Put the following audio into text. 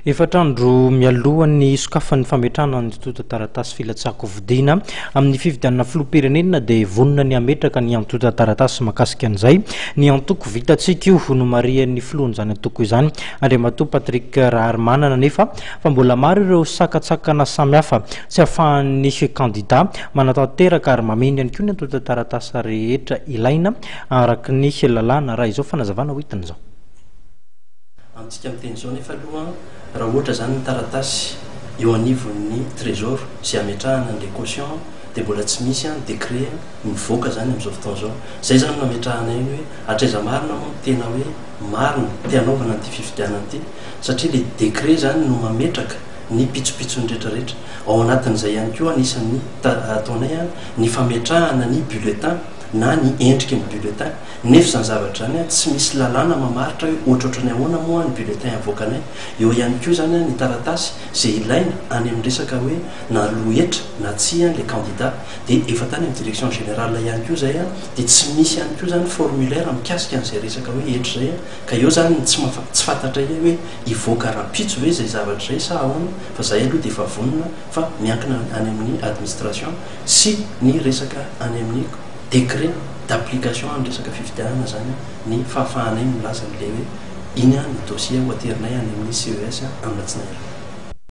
Efatra andro mialohan'ny hisokafan'ny fametrahana ny antontan-taratasy filatsahan-kofidina amin'ny fifidianana filoham-pirenena, dia vonona ny hametraka ny antontan-taratasy mahakasika an'izay ny antoko Vitatsika. Io no marihan'ny filohan'izany antoko izany, Andriamatoa Patrick Raharimanana, nefa fa mbola maro ireo sakatsakana samihafa tsy ahafahan'ny kandida manatanteraka ary mameno ihany koa ny antontan-taratasy rehetra ilaina araka ny lalàna, raha izao fanazavana ho hitiny izao. Amintsika miteny izao nefa aloha, raha ohatra izany ny taratasy eo anivon'ny Trésor izay ametrahana an'ilay caution, dia mbola tsy misy décret mivoaka izany amin'izao fotoana izao. Izay izany no ametrahana iny hoe hatraiza marina moa no tena hoe marina te hanaovana an'ity fifidianana ity, satria ilay décret izany no mametraka ny pitsopitsony rehetrarehetra. Ao anatin'izay ihany koa, anisan'ny ataonay ny fametrahana ny bulletin na ny endriky ny bulletin, nefa izany zavatra izany tsy misy lalàna mamaritra hoe ohatrohatran'ny ahoana moa ny bulletin avoakanay. Eo ihany koa izany ny taratasy izay ilaina any amin'ny resaka hoe naloa hetra na tsia ilay candidat, dia efa tany amin'ny direction générale ihany koa izay, dia tsy misy ihany koa izany formulaire mikasika an'izay resaka hoe hetra izay. Ka eo izany tsy tsy fantatray hoe hivoaka rahampitso ve izay zavatra izay sa ahoana, fa zahay aloha dia efa vonona, fa miankina any amin'ny administration sy ny resaka any amin'ny décret d'application any resaka fifidianana zany ny fahafahanay milaza an'ilay hoe iny ny dossier ho aterinay any amin'ny CES amin'ny alatsinainy.